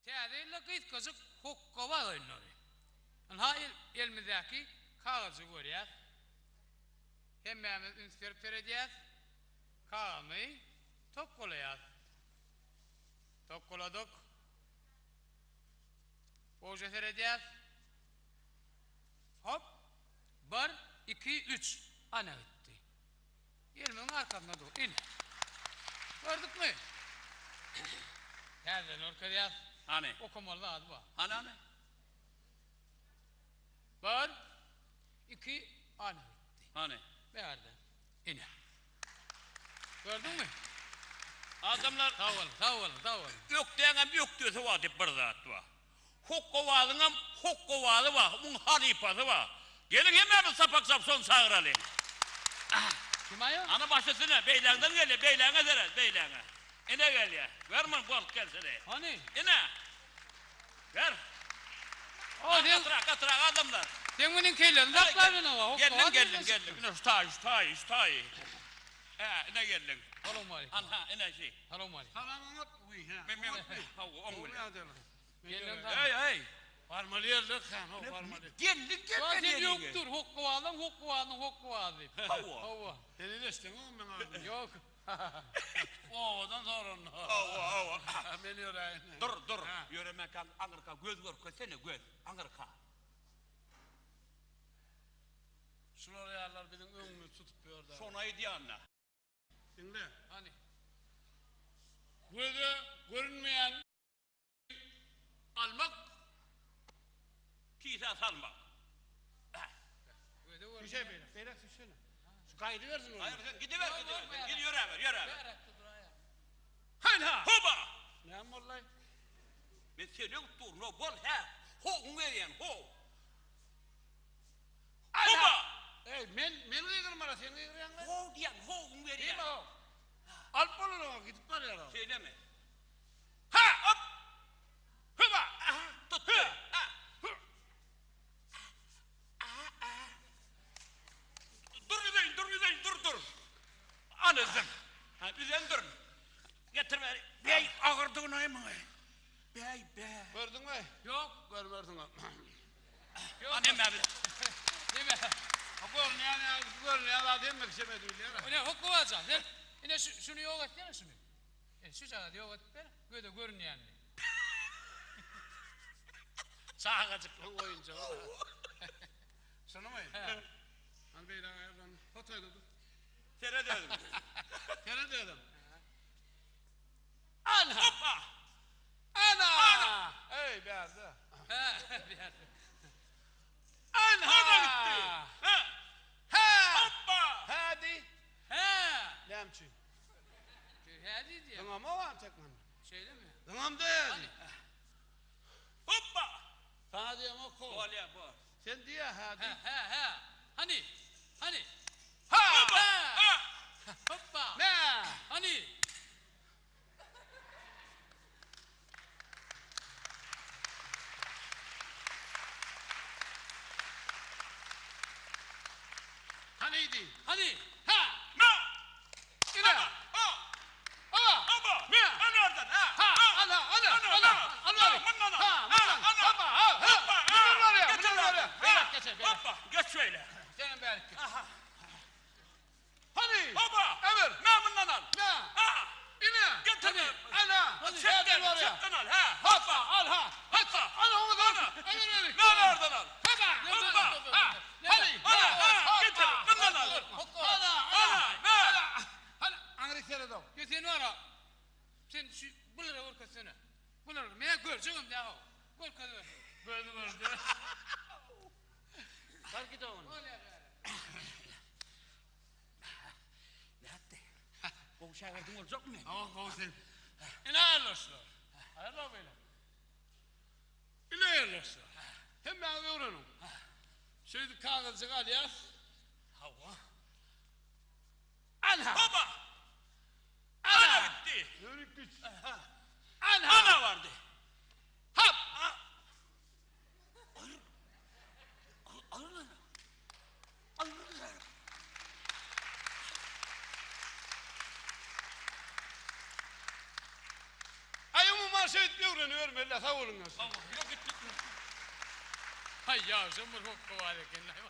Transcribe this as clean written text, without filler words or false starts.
Täze ýylda gysgajyk hokgabaz oýunlary. Ynha elimizdäki kagyzjygy görýäs. Hemmämiz üns berip seredýäs. Kagyzy tokgalaýas. Tokgaladyk. Gowja seredýäs. Hop! Bir, iki, üç. Ana gitdi. Elimiziň arkasynda dur. Ine. Gördükmi? Täzeden görkezýäs. Hany? Okamaly zady bar. Hany, hany? Bir, iki, ana gitdi. Hany? Bärde. Ine. Gördüňmi? Adamlar. Sag boluň, sag boluň, sag boluň. Ökdäňem ökdesi bar diýip bir zat bar. Hokgabazyňam hokgabazy bar, muň halypasy bar. Geliň hemmämiz sapak sap şony çagyralyň. Kim aýo? Ana baş üstüne, beýläňden gelýär, beýläňe seret, beýläňe. Ine gelýär. Gör muny bolup gelsene. Hany? Ine. Gör. O sen. Gatyrak, gatyrak adamlar. Sen munuň kellesini saklap ýöne hokgabaz. Geldiň, geldiň, geldiň. Ine şu taýy, şu taýy, şu taýy. Hä, ine geldiň. Salowmaleýkim. Anha, ine şi. Salowmaleýkim. Salam oňat, wiý, hä. Men, men, hawa, oň bilen. Eý, eý! Barmaly ýerler kän, how, barmaly. Geldiň, gelmeli ýeriňe. Sen ýokdur, hokgabazyň, hokgabazyň, hokgabazy diýip. Hawa. Hawa. Sen eleşdiň-ow meň adymy. Ýok. Obadan soranda. Hawa, hawa. Men ýöräýin. Dur, dur, ýöremäkä aňyrka göz görkezsene, göz, aňyrka. Şular ýalylar biziň öňümizi tutup ýör-dä. Şony aýdýan-da. Diňle. Hany. Göze görünmeýän almak. Kisä salmak. Göze görünmeýän. Süýşe beýle, beýle süýşsene. Şu gaýdybersin ony. Gaýyr sen gidiber, gidiber. Sen git ýöräber, ýöräber. Bäräkde duraýar. Hany-ha! Hoba! Näme boldy-aý? Men seni öwüp durun, bol, hä. Howuň berýän, how. Hoba! Eý, men, men gygyrmala, sen gygyrýaň-laý. How diýýän, howuň berýän. Diýme how. Alyp bolar oňa, gidip barýar-ow. Şeýlemi? Ha! Hop! Hüba! Aha, tutdy. Ha! Hü! Dur üzeýin, dur üzeýin, dur, dur. Ana üzdüm. Ha, üzen dur. Getir bäri. Beý, agyrdygynaý muňa. Beý, be. Gördüňmi? Ýok. Görmersiň. Ýok. A neme biz? Neme? Ha görünýän ýaly, görünýän zat hemme kişem edilýär. Ine, Hukguba jan, sen ine şu şuny ýok etsene şuny. Ine şujagazy ýok edip ber, göze görünýänini. Çagajyklaryň oýunjagy. Şunymy? Hä. Hany beýle aýyrlan. Hotaýda dur. Seret özüň. Seret özüň. Ana! Hoppa! Ana! Ana! Eý, bärde. Hä, bärde. Ana! Ana gitdi. Hä. Hä! Hoppa! Hä diý. Hä! Näme üçin? Hä diýdi. Zyňamok antek men. Şeýlemi? Zyňam däl. Hoppa! Saňa diýemok how. Bolýa, bor. Sen diýä hä diý. Hä, hä, hä. Hany? Hany? Ha! Hoppa! Ha! Hoppa! Mä! Hany? Hany diý. Hany? Ha! Mä! Ine! Ha! Aba! Hoppa! Mä! Ana oradan, ha! Ha! Ana, ana, Ana, ana! ana! Ana! Mundan al! Ha, mundan! Ana! Hoppa! Ha, ha! Hoppa! Ha! Mundan barýar, Getir mundan barýar. oradan! Beýläk geçer, beýläk. Hoppa! Geç şeýle. Senem bärik geç. Aha. Hany! Hoppa! Ömür! Mä mundan al! Mä! Ha! Ine! Getir. Ana! Çepden, Bärden barýar. çepden al, ha! Hoppa! Al ha! Hoppa! Ana oňa dur! Ana! Ömür beri! Mä oradan al! Hoppa! Hoppa! Ha! Hany! Ana, ha! Getir, mundan al! Ana! Ana! Mä! Hany! Aňryk seredow. Ýa sen wara, sen şu bulara görkezsene. Bulara, men görjegem däl-ow. Görkeziber. Gözi gördi. Bar git oňa. Bolýar bäri. Nätdi? Gowy şägirdiň boljakmy men? Hawa, gowy sen. Ine aýrylyşlar. Aýryl beýle. Ine aýrylyşlar. Hemmäňiz öwreniň. Şeýdip kagyzjyk alýas. Hawa. Ana! Hoba! Ana! Ana gitdi. Ýörük güç. Ana! Ana bardy. Hap! Aý umuman. şeýdip öwrenibermeli-dä, sag boluň ýaşlar. Hawa, ýok gitdik. Haý, ýagşam bir hokga bar eken-laý.